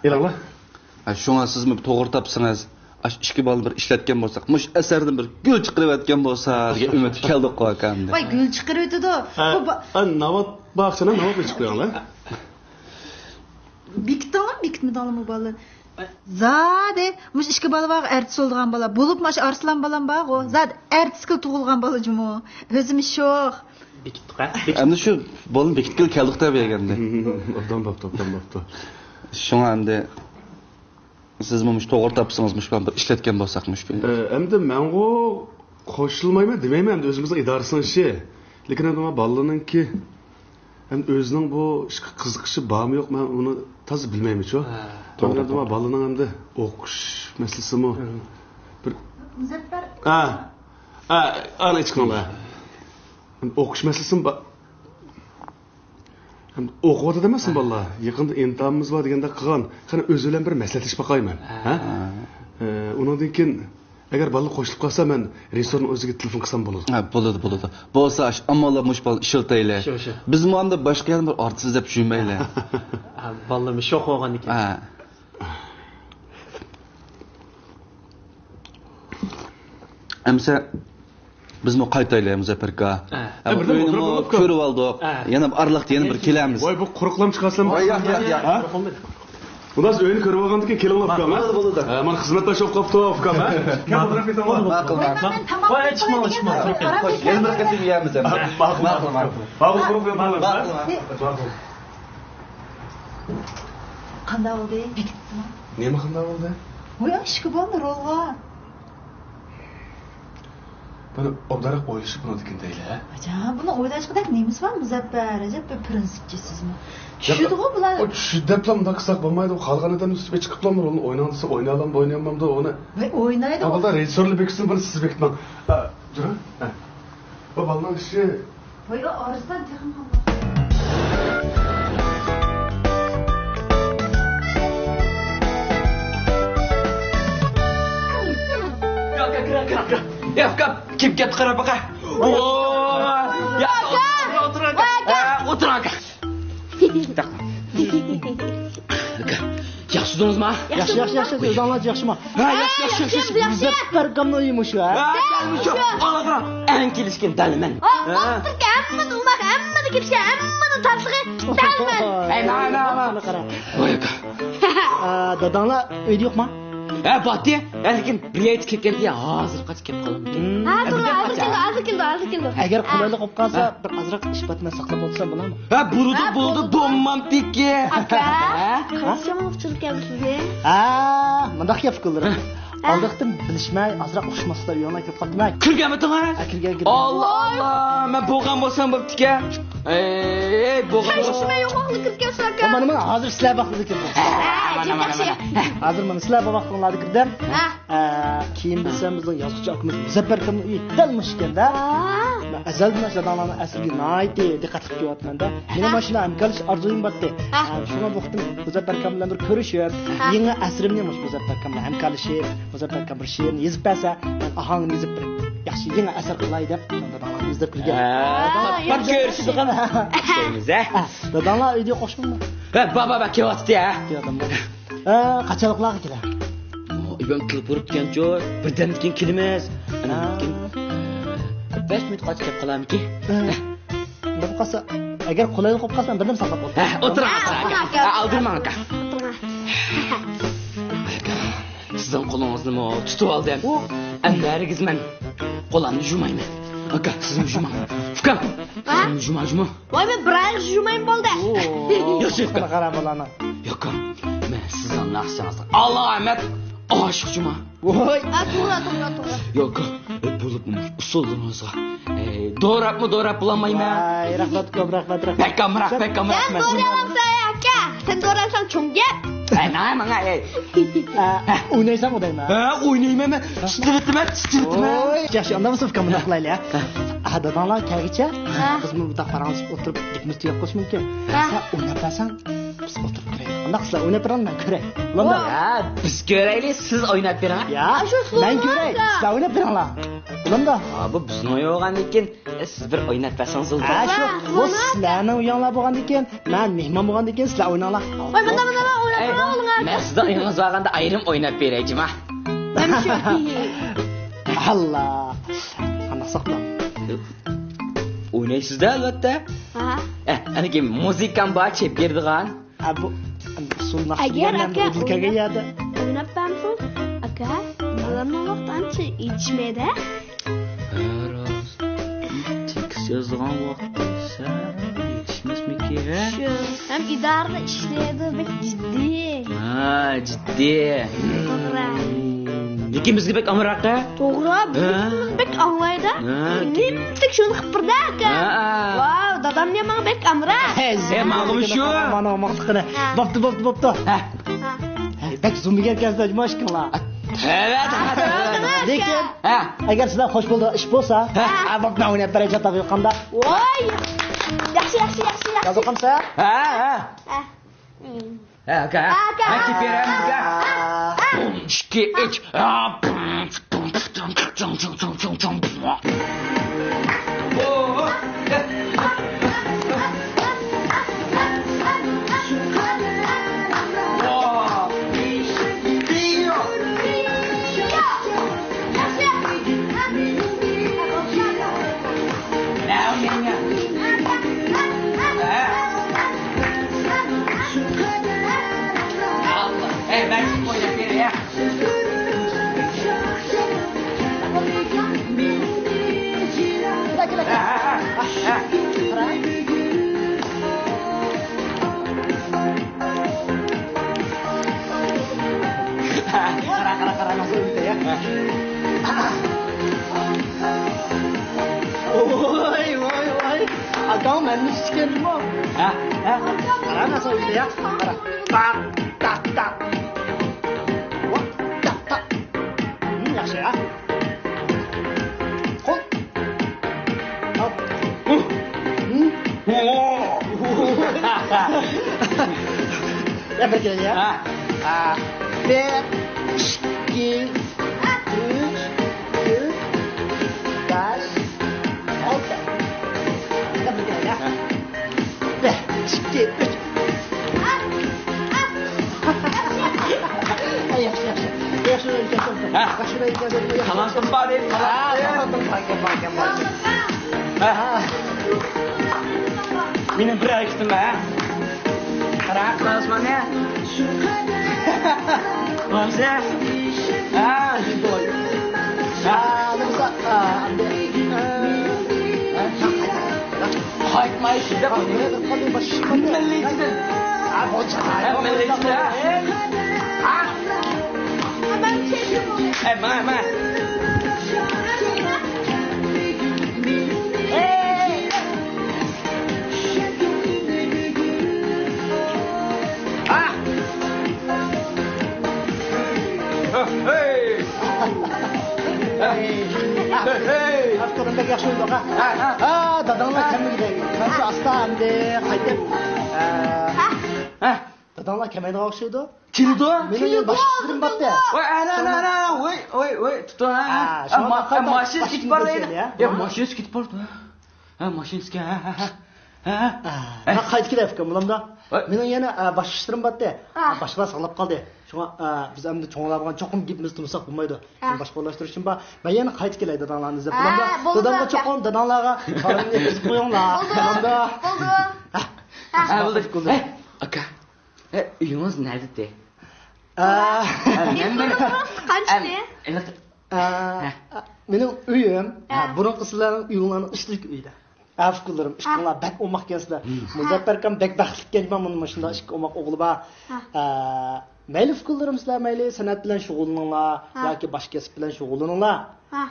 ئېلىڭلار. ھە، شۇڭا سىزمۇ توغرا تاپسىڭىز، ئاشۇ ئىككى بالىنى بىر ئىشلەتكەن بولساق، مۇشۇ ئەسەردىن بىر گۈل چىقىرىۋەتكەن بولسا دېگەن ئۈمىدكە كەلدۇققۇ ئاكا ئەمدى. ۋاي، گۈل چىقىرىۋېتىدۇ. ھە، بۇ با- ھە، ناۋات بار ئاخشىنا ناۋات ئېچىپ قويۇڭلار. بېكىتىڭلار، بېكىتمىدىڭلارمۇ بالىلار؟ زادى مۇشۇ ئىككى بالا بار، ئارتىس بولىدىغان بالا. بولۇپمۇ ئاشۇ ئارسلان بالام بارغۇ، زادى ئارتىسكىلا تۇغۇلغان بالا جۇمۇ. ئۆزىمۇ شوخ. بېكىتتۇق ھە؟ ئەمدى شۇ بالىنى بېكىتكىلى كەلدۇق دە بۇ يەرگە ئەمدى. ئوبدان بوپتۇ، ئوبدان بوپتۇ. شۇڭا ئەمدى سىزمۇ مۇشۇ توغرا تاپسىڭىز، مۇشۇ بىلەن بىر ئىشلەتكەن بولساق مۇشۇ. ئە، ئەمدى مەنغۇ قوشۇلمايمەن دېمەيمەن، ئەمدى ئۆزىمىزنىڭ ئىدارىسىنىڭ ئىشى. لېكىن ئەمدى مانا بالىنىڭكى ئەمدى ئۆزىنىڭ بۇ ئىشقا قىزىقىشى بارمۇ يوقمۇ، مەن ئۇنى تازا بىلمەيمەنچۇ. ھە. توغرا، ئەمدى مانا توغرا. بالىنىڭ ئەمدى ئوقۇش مەسىلىسىمۇ. ھە. بىر مۇزەپپەر. ھە. ھە، ئانا ئىچكىڭلار. ئوقۇش مەسىلىسىمۇ با-، ئوقۇۋاتىدۇ ئەمەسمۇ بالىلار؟ يېقىندا ئىمتىھانىمىز بار دېگەندەك قىلغان. قېنى ئۆزى بىلەن بىر مەسلىھەتلىشىپ باقايمەن. ھە؟ ئە، ئۇنىڭدىن كېيىن ئەگەر بالىلار قوشۇلۇپ قالسا، مەن رېژىسسورنىڭ ئۆزىگە تېلېفون قىلسام بولىدۇ. ھە، بولىدۇ، بولىدۇ. بولسا ئاشۇ ئامانلار مۇشۇ بالىنى ئىشلىتەيلى. شۇ، شۇ. بىزمۇ ئاندا باشقا يەنە بىر ئارتىس ئىزدەپ يۈرمەيلى. ھە، بالىلىرىمىز شوخ بولغاندىكىن. ھە. ئەمسە بىزمۇ قايتايلى، مۇزەپپەر ئاكا. ھە. ھە، بىردەم ئۆينىمۇ ئولتۇرۇپ كۆرۈپ ئالدۇق. ھە. يەنە ئارىلىقتا يەنە بىر كېلەمىز. ۋاي، بۇ قۇرۇقلام چىقارسىلەم. ۋاي، ياق، ياق، ياق. ھە؟ ئۇنداز ئۆينى كۆرۈپ ئالغاندىن كېيىن كېلىڭلار، ئۇكام، ھە؟ بولىدۇ، بولىدۇ. ھە، مانا خىزمەتداش بولۇپ قاپتۇ، ئۇكام، ھە؟ ماقۇل، ماقۇل. ۋاي، چىقماڭ، چىقماڭ، تۇرۇپ كېلىڭ. خوش، يەنە بىر قېتىم يېمىز ئەمدى. ماقۇل، ماقۇل. ماقۇل، ماقۇل. ماقۇل. قانداق بولدى؟ نېمە قانداق بولدى؟ ۋاي، ئىككى بالىنى رولغا. بۇنى ئوبدانراق ئويلىشىپ بولىدىكەن دەيلى، ھە؟ ئاجا، بۇنىڭ ئويلاشقۇدەك نېمىسى بار، مۇزەپپەر؟ ئەجەب بىر پىرىنسىپچى سىزمۇ. چۈشىدىغۇ بۇلار. ئۇ چۈشىدۇ دەپلا مۇنداق قىلساق بولمايدۇ. خالىغان ئادەم ئۈستىگە چىقىپلا رولنى ئويناڭ دېسە، ئوينايالامدۇ، ئوينىيالمامدۇ ئۇنى. ۋاي، ئوينايدۇ. ھە، بۇلار رېژىسسورنى بېكىتسۇن، بۇنى سىز بېكىتمەڭ. ئە، جۇرا، ئە. بۇ بالىنىڭ ئىشى. ۋاي، ئارسلان تېخىمۇ. ياق، ياق، ياق، ياق، ياق. ياق، ياق. كىم كەپتۇ قاراپ باقاي. يا، ئولتۇرۇڭ، ئاكا. ئولتۇرۇڭ، ئاكا. ياخشى تۇردىڭىزما؟ ياخشى، ياخشى، ياخشى. ئۆزۈڭلار ياخشىما؟ ھە، ياخشى، ياخشى، ياخشى. مۇزەپپەر ئاكامنىڭ ئۆيى مۇشۇ، ھە؟ ھە، دەل مۇشۇ. ئولتۇرۇڭ. ئەڭ كېلىشكەن دەل مەن. ئولتۇرۇڭ، ھەممىدە ئۇنداق، ھەممىدە كېلىشكەن، ھەممىدە تاتلىقى دەل مەن. ھەي، مانا، مانا، مانا. ۋاي، ئاكا. ئا، داداڭلار ئۆيدە يوقما؟ ھە، باتتى. ھە، لېكىن بىر يەردە كەتكەن، يا، ھازىر قاچىپ كېلىپ قالامدۇ. ھە، ھە، تۇرۇڭ، ھازىر كېلىدۇ، ھازىر كېلىدۇ، ھازىر كېلىدۇ. ئەگەر قولايلىق بولۇپ قالسا، ھە، بىر ئازراق ئىش پاتىمەن ساقلاپ ئولتۇرسام بولامدۇ؟ ھە، بولىدۇ، ھە، بولىدۇ، بولىدۇ. بولمامتىكى. ئاكا، ھە؟ قاچان ئۇچۇركەنمىز بىز؟ ھە، مۇنداق گەپ قىلدۇق. ھە. ئالدىقتىن بىلىشمەي، ئازراق ئۇقۇشماسلىق يولىغا كىرىپ قاپتىمەن. كىرگەنمىدىڭىز؟ ھە، كىرگەن، كىرگەن. ئاللا، ئاللا، مەن بولغان بولسام بوپتىكەن. ئەي، بولغان بولسام. شۇنداق يوقلۇقنى كىرگەن ئاكا. مانا، مانا، ھازىر سىلەر ۋاقتىدا كىردىڭىز. ھە، مانا، مانا، مانا. ھازىر مانا سىلەر بۇ ۋاقتىڭلاردا كىردىم. ھە. ئە، كېيىن بىلسەم، بىزنىڭ يازغۇچى ئاكىمىز مۇزەپپەر ئاكامنىڭ ئۆيى دەل مۇشۇ ئىكەن-دە. ھە. مەن ئەزەلدىن ئاشۇ داداڭلارنىڭ ئەسىرىگە ناھايىتى دىققەتلىك كۆرۈۋاتىمەن-دە. مېنىڭ مانا شۇنداق ھەمكارلىشىش ئارزۇيۇم بارتتى. ھە. ئە، شۇڭا بۇ قېتىم مۇزەپپەر ئاكام بىلەن بىر كۆرۈشۈپ، ھە، يېڭى ئەسىرىمنى مۇشۇ مۇزەپپەر ئاكام بىلەن ھەمكارلىشىپ، مۇزەپپەر ئاكام بىر شېئىرنى يېزىپ بەرسە، مەن ئاھاڭىنى يېزىپ بىر ياخشى يېڭى ئەسەر قىلاي دەپ، داداڭلارنى ئىزدەپ كىرگەن. ھە، ھە، تاپقان ياخشى، كۆرۈشىدىغان ياخشى. ئىشلەيمىز، ھە. ھە، داداڭلار ئۆيدە يوق، قوشنىمۇ؟ ھە، بار، بار، بار، كېلىۋاتىدۇ، ھە. كېلىۋاتىدۇ. ھە، قاچانلىقلارغا كېلە؟ ئو، ئىبام كېلىپ بېرىپتىكەنچۇ، بىردەمدىن كېيىن كېلىمىز. ھە. ئاندىن كېيىن، ئە، بەش مىنۇت قاچىلىق كېلىپ قالامىكى؟ ھە. ھە. بولۇپ قالسا، ئەگەر قولايلىق بولۇپ قالسا، مەن بىردەم ساقلاپ ئولتۇرىمەن. ھە، ئولتۇرۇڭ، ئولتۇرۇڭ، ئاكا. ھە، ئالدىرماڭ، ئاكا. ئاكا، سىزنىڭ قولىڭىزنىمۇ تۇتۇۋالدىم. ئۇ. ئەمدى ھەرگىز مەن قولۇمنى يۇمايمەن. ئاكا، سىزمۇ يۇماڭ. ئۇكام، ھە؟ سىزمۇ يۇماڭ، يۇماڭ. ۋاي، مەن بىر ئايغىچە يۇمايمەن بولدى. ياخشى، ئاكا. قارا بالىنىڭ. ياق، ئاكا، مەن سىزنىڭ ناخشىڭىزغا ئالامەت ئاشىق جۇما. ۋاي. ھە، توغرا، توغرا، توغرا. ياق، ئاكا، ئە، بولۇپمۇ ئۇسسۇللىرىڭىزغا، ئە، دوراپمۇ دوراپ بولالمايمەن. ۋاي، رەھمەت، ئۇكام، رەھمەت، رەھمەت. بەك ئامراق، بەك ئامراق. سەن دورىۋالساڭ، ئاكا، سەن دورىۋالساڭ چوڭ گەپ. ئە، ماڭا، ماڭا، ئەي. ئە، ئوينايسەن، ئوينايمەن. ھە، ئوينايمەن مەن. ئىشلىۋېتىمەن، ئىشلىۋېتىمەن. ۋاي، ياخشى، ئاندا بولسا ئۇكام، مۇنداق قىلايلى، ھە. ھە. ئاھ، داداڭلار كەلگۈچە، ھە، بىزمۇ مۇنداق پاراڭلىشىپ ئولتۇرۇپ، گېپىمىزنى تۈگەپ قويۇش مۇمكىن. ھە. سەن ئويناپ بەرسەڭ، بىز ئولتۇرۇپ كۆرەيلى. ئۇنداق سىلەر ئويناپ بېرىڭلار، مەن كۆرەي. بولامدۇ؟ ھە، بىز كۆرەيلى، سىز ئويناپ بېرىڭ. يا، مەن كۆرەي، سىلەر ئويناپ بېرىڭلار. بولامدۇ؟ ھا، بۇ بىزنىڭ ئويۇن بولغاندىن كېيىن، ئە، سىز بىر ئويناپ بەرسىڭىز بولىدۇ. ھە، شۇ. بۇ سىلەرنىڭ ئويۇنلار بولغاندىن كېيىن، مەن مېھمان بولغاندىن كېيىن سىلەر ئويناڭلار. ۋاي، مانا، مانا، مانا، ئويناپ ئەي، قويۇڭلار. مەن سىزنىڭ ئۆيىڭىزگە بارغاندا ئايرىم ئويناپ بېرەي جۇما. مەن شۇ. ئاللا. قانداق ساقلاپ؟ ئوينايسىز-دە، ئەلۋەتتە. ھە. ئە، ئەنىكى مۇزىكام بار، چېلىپ بېرىدىغان. ھە، بۇ، ئەگەر ئاكا ئويناپ بەرسۇن، ئاكا، دادامنىڭ ۋاقتى ئانچە يېتىشمەيدۇ. تېكىست يازغان ۋاقتى سەل يېتىشمەسمىكىن؟ شۇ. ھەم ئىدارىدە ئىشلەيدۇ، بەك جىددىي. ھە، جىددىي. توغرا. لېكىن بىزگە بەك ئامراق-ھە؟ توغرا، بىز بەك ئاڭلايدۇ. ھە. نېمە دېسەك شۇنى قىلىپ بېرىدۇ ئاكا. ھە. ۋاۋ، دادام دېگەن ماڭا بەك ئامراق. ھە، سەن ماڭىمۇ شۇ؟ مانا ئوماقلىقىنى. ھە. بوپتۇ، بوپتۇ، بوپتۇ. ھە. ھە. ھە، بەك زومىگەر ئىكەنسىلەر جۇما ئىككىڭلار. تەۋە، تەۋە، تەۋە. لېكىن ھە. ئەگەر سىلەر خوش بولىدىغان ئىش بولسا، ھە. ھە، بوپتۇ، مەن ئويناپ بېرەي، چاتاق يوققاندا. ۋاي! ياخشى، ياخشى، ياخشى، ياخشى. يازىقامسا؟ ھە، ھە. ھە. ھە، ئاكا. ئاكا. ھە، كېلىپ بېرەمىز، ئاكا. ھە. بۇم، ئىككى، ئۈچ. ھە، بۇم، بۇم، بۇم. قارا، قارا، قارا، ناسىل بىتتى يا. ۋاي، ۋاي، ۋاي. ئاكاڭ مەندىن ئۈستۈن ئىكەن جۇمۇ. ھە، ھە. قارا، ناسىل بىتتى يا. قارا. تاق، تاق، تاق. ۋاق، تاق، تاق. ھىم، ياخشى يا. قول. ھوپ. ھىم. ھىم. ھو. يا، بىر كېرە يا. ھە. ھە. بىر، ئىككى، ئۈچ، تۆت، بەش، ئالتە. يا، بىر كېرە يا. ھە. بىر، ئىككى، ئۈچ. ياخشى، ياخشى. ياخشى، ياخشى. ھە. ياخشى، ياخشى. تالانتىم بار دەيدۇ، ھە، تالانتىم. تالانتىم بار ئىكەن، بار ئىكەن، بار ئىكەن. ھە. ھە. مېنىڭ بىر ھەرىكىتىم بار، ھە. قارا، قارا ئاسماننى. ھە. ھە، نېمە بار؟ ھە، نېمە بار؟ ھە، ھە. قايتماي شۇنداق ئوينايدۇ. مىللىيچىدىن. ھە، مىللىيچىدىن. ھە. ھە، ماڭا، ماڭا. ھە. ھەي! ھەي! ئاپتورۇم بەك ياخشى ئوينىدى، ھە؟ ھە، ھە. ھە، داداڭلار كەلمىگۈدەك. مەنچە ئاستا ئەمدى قايتىپ، ئە، ھە؟ ھە؟ داداڭلار كەلمەيدىغان ئوخشايدۇ. كېلىدۇ. مېنىڭ يەنە باشقا ئىشلىرىم بارتى. ۋاي، ئەنە، ئەنە، ئەنە، ۋاي، ۋاي، ۋاي، تۇتۇڭ، ھە، ھە. ھە، شۇڭا ما-، قايتا ماشىنىسى كېتىپ بارىدۇ. يا، ماشىنىسى كېتىپ بارىدۇ. ھە، ماشىنىسى كە-، ھە، ھە، ھە. ھە؟ ھە. مەن قايتىپ كېلەي ئۇكام، بولامدۇ؟ ۋاي. مېنىڭ يەنە، ئە، باشقا ئىشلىرىم بارتى. ھە. باشقىلار ساقلاپ قالدى. شۇڭا، ئە، بىز ئەمدى چوڭلار بىلەن چوقۇم گېپىمىزنى تۇمساق بولمايدۇ. ھە. باشقا ئورۇنلاشتۇرۇشۇم بار. مەن يەنە قايتىپ كېلەي داداڭلارنى ئىزدەپ. ھە، بولامدۇ؟ بولىدۇ، دادامغا ئاكا. چوقۇم داداڭلارغا سالامنى يەتكۈزۈپ قويۇڭلار. بولىدۇ. بولامدۇ؟ بولىدۇ. ھە. ھە، بولدى. ھە، ئاكا. ھە، ئۆيىڭىز نەدىتى؟ ئە، ھە، مەن بىر قانچىتى؟ ئە، ھە. مېنىڭ ئۆيۈم، ھە، ھە. بۇرۇنقى سىلەرنىڭ ئۆيۈڭلارنىڭ ئۈستىدىكى ئۆيدە. ئەپۇ قىلدىرىم، ھە. ئىشقىلار بەك ئوماق ئىكەنسىلەر. ھە. مۇزەپپەر ئاكام بەك بەختلىك ئىكەن، مانا مۇشۇنداق ئىككى ئوماق ئوغلى بار. ھە. ئە، مەيلى ئۇكىلىرىم سىلەر مەيلى سەنئەت بىلەن شۇغۇللىنىڭلار ھە. ياكى باشقا كەسىپ بىلەن شۇغۇللىنىڭلار. ھە.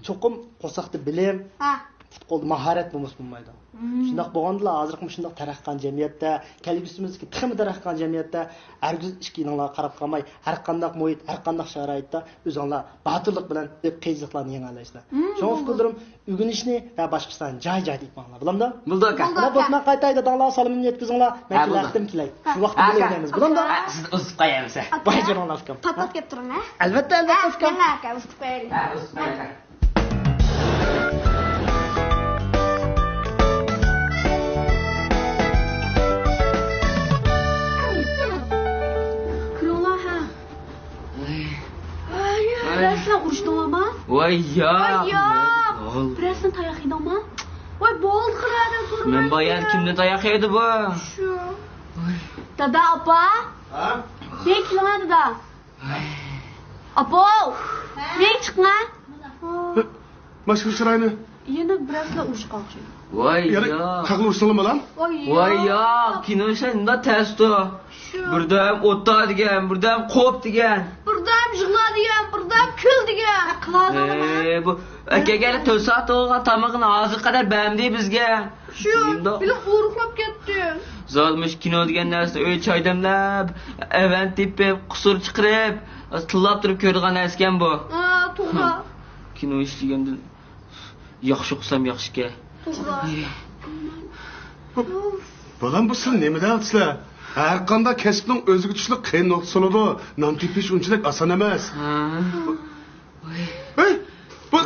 چوقۇم قورساقتا بىلىم، ھە. پۇت-قولدا ماھارەت بولمىسا بولمايدۇ. مم. شۇنداق بولغاندىلا ھازىرقى مۇشۇنداق تەرەققىي قىلغان جەمئىيەتتە، كەلگۈسىمىزدىكى تېخىمۇ تەرەققىي قىلغان جەمئىيەتتە ھەرگىز ئىككى يېنىڭلارغا قاراپ قالماي، ھەر قانداق مۇھىت، ھەر قانداق شارائىتتا ئۆزۈڭلار باتۇرلۇق بىلەن قىيىنچىلىقلارنى يېڭەلەيسىلەر. مم، شۇڭا بولىدۇ. ئۇكىلىرىم ئۆگىنىشنى ۋە باشقا ئىشلارنى جاي-جايىدا ئېلىپ ماڭىڭلار. بولامدۇ؟ بولىدۇ، ئاكا. بولىدۇ، ئاكا. بولسا مەن قايتاي، داداڭلارغا سالىمىمنى يەتكۈزۈڭلار. مەن ھە، كېلەي بولىدۇ. ھەتتىم كېلەي. ھە. شۇ ۋاقىتتا ھە، بىللە ئاكا. ئوينايمىز. بولامدۇ؟ ھە، سىزنى ئۇزىتىپ قويايمىز. ئاكا. ۋاي جېنىڭلار ئۇكام. پات-پات كېلىپ تۇرۇڭ، ھە؟ ئەلۋەتتە، ئەلۋەتتە، ھە، ئۇكام. ماڭا ئاكا، ئۇزىتىپ قويايلى. ھە، ئۇزىتىپ قويايلى. كىرىڭلار، ھە. ۋاي. ۋاي، ۋاي. بىرەرسىلەر ئۇرۇشتۇڭلارمۇ؟ ۋاي، ياق. ۋاي، ياق. بىرەرسىلەر تاياق يېدىڭمۇ؟ ۋاي، بولدى، قىلىۋەردىڭ، سورىمايسىلەر. مەن بايا كىمدىن تاياق يېدى بۇ؟ شۇ. ۋاي. دادا، ئاپا. ھە؟ بېرى كېلىڭە دادا. ئاپا، بېرى چىقىڭە. ماشىنا چىراينى. يەنە بىرەرسىلەر ئۇرۇشقا ئوخشايدۇ. ۋاي يا. قاقىلى ئۇرۇشتۇڭلارمۇ بالام؟ ۋاي يا، كىنو ئىشلار شۇنداق تەستۇ. شۇ. بىردەم ئوتتا دېگەن، بىردەم قوپ دېگەن. بىردەم يىغلا دېگەن، بىردەم كۈل دېگەن. ئە، بۇ ئەكەگەن تۆت سائەت بولغان تامىقىنى ھازىرغا قەدەر بەرمىدى بىزگە. شۇ، بىلىم ئورۇقلاپ كەتتى. زادى مۇشۇ كىنو دېگەن نەرسىنى ئۆيدە چاي دەملەپ، ئەۋەن تېپىپ، قۇسۇر چىقىرىپ، تىللاپ تۇرۇپ كۆرىدىغان نەرسىكەن بۇ. ھە، توغرا. كىنو ئىشلىگەندىن ياخشى ئوقۇسام ياخشىكەن. توغرا. بالام، بۇ سىلەر نېمە دەۋاتىسىلەر؟ ھەر قانداق كەسىپنىڭ ئۆزىگە تۇشلۇق قىيىن نۇقتىسى بولىدۇ. نان تېپىش ئۇنچىلىك ئاسان ئەمەس. ھە. ھەي، بۇ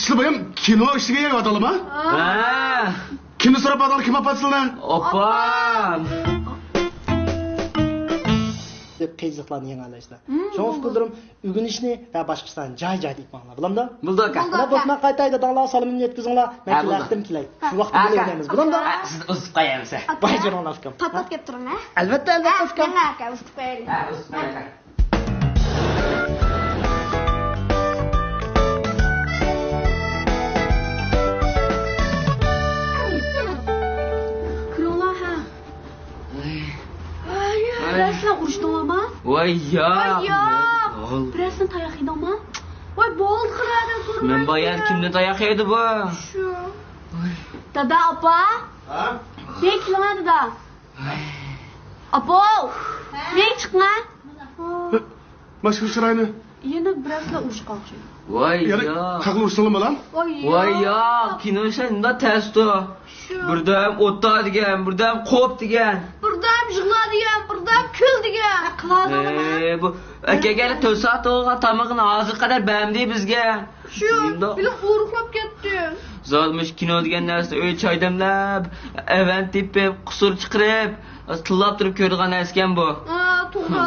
سىلەر بايام كىنو ئىشلىگەن يەرگە باراتالىما؟ ھە. كىمنى سوراپ باراتالىما، كىم ئاپا سىلەرنى؟ ئاپام. دەپ قىيىنچىلىقلارنى يېڭەلەيسىلەر. شۇڭا ئۇكىلىرىم ئۆگىنىشنى ۋە باشقا ئىشلارنى جاي-جايدا ئېيتماڭلار، بولامدۇ؟ بولدى ئاكا. بولدى ئاكا. بولسا مەن قايتاي، داداڭلارغا سالىمىمنى يەتكۈزۈڭلار. مەن كېلەتتىم كېلەي. شۇ ۋاقىتتا بىلىۋېلىمىز، بولامدۇ؟ ھە، سىزنى ئۇزىتىپ قويايمىز. ۋاي جېنىڭلار ئۇكام. پات-پات كېلىپ تۇرۇڭ ھە. ئەلۋەتتە، ئەلۋەتتە ئۇكام. ماڭا ئاكا، ئۇزىتىپ قويايلى. ھە، ئۇزىتىپ قويايلى. كىرىڭلار ھە. ۋاي. بىرەرسىلەر ئۇرۇشتۇڭلارما؟ ۋاي يا. ۋاي يا. بىرەرسىلەر تاياق يېدىڭما؟ ۋاي بولدى قىلىۋەردىڭ سورىماي. مەن بايا كىمدىن تاياق يېدى بۇ؟ شۇ. دادا، ئاپا. ھە؟ بېرى كېلىڭە دادا. ئاپا، بېرى چىقىڭە. ماشىنا چىراينى. يەنە بىرەرسىلەر ئۇرۇشقا ئوخشايدۇ. ۋاي يا. قاقىلى ئۇرۇشتۇڭلارمۇ بالام؟ ۋاي يا، كىنو ئىشلار شۇنداق تەستۇ. شۇ. بىردەم ئوتتا دېگەن، بىردەم قوپ دېگەن. بىردەم يىغلا دېگەن، بىردەم كۈل دېگەن. ئە، بۇ ئەكەگەن تۆت سائەت بولغان تامىقىنى ھازىرغا قەدەر بەرمىدى بىزگە. شۇ، بىلىم ئورۇقلاپ كەتتى. زادى مۇشۇ كىنو دېگەن نەرسىنى ئۆيدە چاي دەملەپ، ئەۋەن تېپىپ، قۇسۇر چىقىرىپ، تىللاپ تۇرۇپ كۆرىدىغان نەرسىكەن بۇ. ھە، توغرا.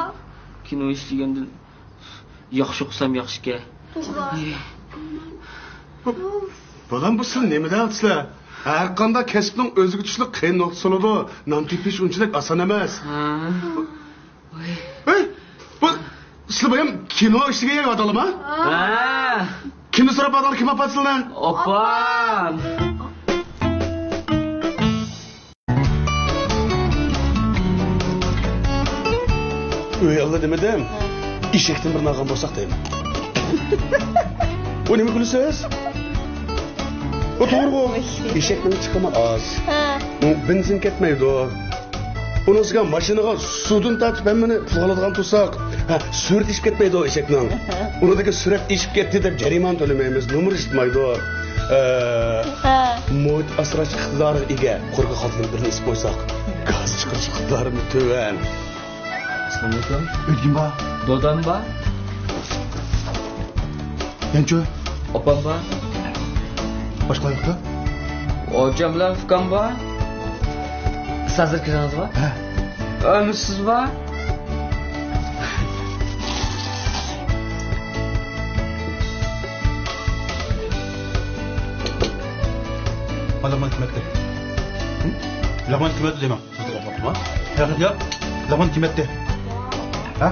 كىنو ئىشلىگەندىن ياخشى ئوقۇسام ياخشىكەن. توغرا. بالام، بۇ سىلەر نېمە دەۋاتىسىلەر؟ ھەر قانداق كەسىپنىڭ ئۆزىگە تۇشلۇق قىيىن نۇقتىسى بولىدۇ. نان تېپىش ئۇنچىلىك ئاسان ئەمەس. ھە. ھەي، بۇ سىلەر بايام كىنو ئىشلىگەن يەرگە باراتالىما؟ ھە. كىمنى سوراپ باراتالىما، كىم ئاپا سىلەرنى؟ ئاپام. ئۆي ئاللا دېمىدىم. ئېشەكتىن بىرنى ئالغان بولساق دەيمەن. ئۇ نېمە كۈلىسىز؟ ئۇ توغرىغۇ. ئېشەكنىڭ چىقىمى ئاز. ھە. ئۇ بېنزىن كەتمەيدۇ. ئۇنىڭ ئۈستىگە ماشىنىغا سۇدىن تارتىپ ھەممىنى پۇلغا ئالىدىغان تۇرساق، ھە، سۈرئىتى ئېشىپ كەتمەيدۇ ئېشەكنىڭ. ئۇنىڭدىكى سۈرئەت ئېشىپ كەتتى دەپ جەرىمانە تۆلىمەيمىز، نومۇر ئىشلىتمايدۇ. ئە، ھە. مۇھىت ئاسراش ئىقتىدارىغا ئىگە قورغاق خالتىدىن بىرنى ئېسىپ قويساق، گاز چىقىرىش ئىقتىدارىمۇ تۆۋەن. ئەسسالامۇئەلەيكۇم. ئۆيدە كىم بار؟ دادام بار. يەنچۇ؟ ئاپام بار. باشقىلار يوقتۇ؟ ئاچام بىلەن ئۇكام بار. سىز ھازىر كىرىڭىز بار. ھە. ئۆمۈرسىز بار. لەغمەن كىم ئەتتى؟ لەغمەن كىم ئەتتى دەيمەن. سىزگە ئوخشاپتىما؟ ياق، ياق. لەغمەن كىم ئەتتى؟ ھە؟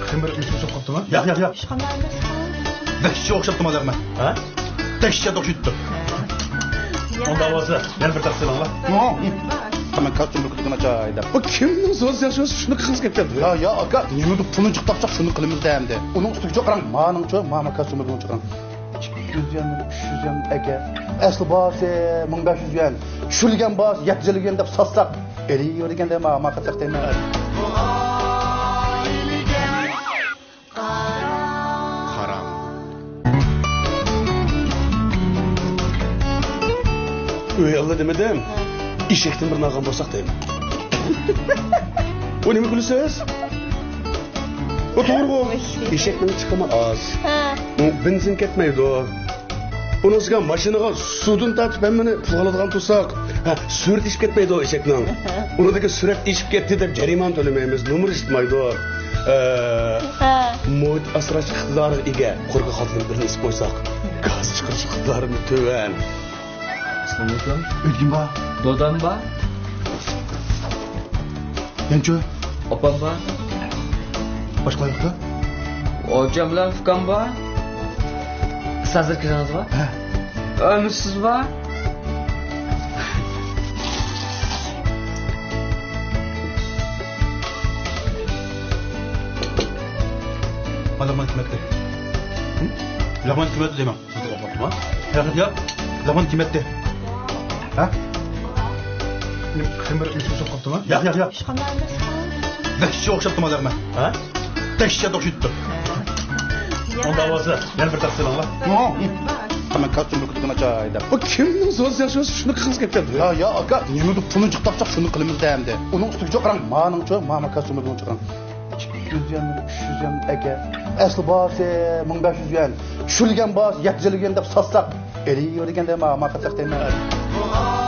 خېمىر ئۈنسىز قاپتىما؟ ياق، ياق، ياق. ئىشخانا ئەمەس. دەكشىگە ئوخشاپتىما لەغمەن؟ ھە؟ دەكشىگە ئوخشايتتى. ئۇنداق بولسا، يەنە بىر تەقسىم ئاڭلا. مانا كاستيۇم بىر كۈتۈكىنى ئاچاي دەپ. بۇ كىمنىڭ سۆزى ياخشى بولسا، شۇنى قىلغۇمىز كەپتۇ. يا، يا، ئاكا، نېمىدۇ پۇلنى جىق تاپساق، شۇنى قىلىمىز دە ئەمدى. ئۇنىڭ ئۈستىگە چوقۇراڭ، مانىڭچۇ، ماما كاستيۇمى بۇنى چوقۇراڭ. ئىككى يۈز يۈەن، ئۈچ يۈز يۈەن ئەكە. ئەسلى باھاسى مىڭ بەش يۈز يۈەن. چۈشۈرۈلگەن باھاسى يەتتە يۈەن دەپ ساتساق، ئېلىۋېرىدىكەن دەيمەن، ئاما قاچاق دەيمەن. قاراڭ. ئۆي ئاللا دېمىدىم. ئېشەكتىن بىرنى ئالغان بولساق دەيمەن. ئۇ نېمە كۈلىسىز؟ ئۇ توغرىغۇ. ئېشەكنىڭ چىقىمى ئاز. ھە. ئۇ بېنزىن كەتمەيدۇ. ئۇنىڭ ئۈستىگە ماشىنىغا سۇدىن تارتىپ ھەممىنى پۇلغا ئالىدىغان تۇرساق، ھە، سۈرئىتى ئېشىپ كەتمەيدۇ ئېشەكنىڭ. ئۇنىڭدىكى سۈرئەت ئېشىپ كەتتى دەپ جەرىمانە تۆلىمەيمىز، نومۇر ئىشلىتمايدۇ. ئە، ھە. مۇھىت ئاسراش ئىقتىدارىغا ئىگە قورغاق خالتىدىن بىرنى ئېسىپ قويساق، گاز چىقىرىش ئىقتىدارىمۇ تۆۋەن. ئەسسالامۇئەلەيكۇم. ئۆيدە كىم بار؟ دادام بار. باشقىلار يوقتۇما؟ يەنچۇ؟ ئاپام بار. باشقىلار يوقتۇ؟ ئوجام بىلەن ئۇكام بار. سىز ھازىر كىرىڭىز بار. ھە. ئۆمۈرسىز بار. لوقمان كىم ئەتتى؟ لوقمان كىم ئەتتى دەيمەن. سىزگە ئوخشاپتىما؟ ياق، ياق. لوقمان كىم ئەتتى؟ ھە؟ خېمىر مىسىر ئوخشاپ قاپتىما؟ ياق، ياق، ياق. دەھشەتكە ئوخشاپتىما لوقمان؟ ھە؟ دەھشەت ئوخشىتىپتۇ. ئۇنداق بولسا يەنە بىر تەخسىلىڭلار. مانا كاستيۇم بىر كۈتۈپ ئاچاي دەپ. بۇ كىمنىڭ سۆزى ياخشى بولسا شۇنى قىلغۇسى كېلىپ كەتتى. يا، يا، ئاكا، نېمىدۇ پۇلنى جىق تاپساق شۇنى قىلىمىز دە ئەمدى. ئۇنىڭ ئۈستىگە چوقۇراڭ، مانىڭچۇ، ماما كاستيۇمى بىلەن چوقۇراڭ. ئىككى يۈز يۈەن، ئۈچ يۈز يۈەن ئەكە. ئەسلى باھاسى مىڭ بەش يۈز يۈەن. چۈشۈرۈلگەن باھاسى يەتتە يۈەن دەپ ساتساق، ئېلىۋېرىدىكەن دە، ماما قاچاق دەيمەن.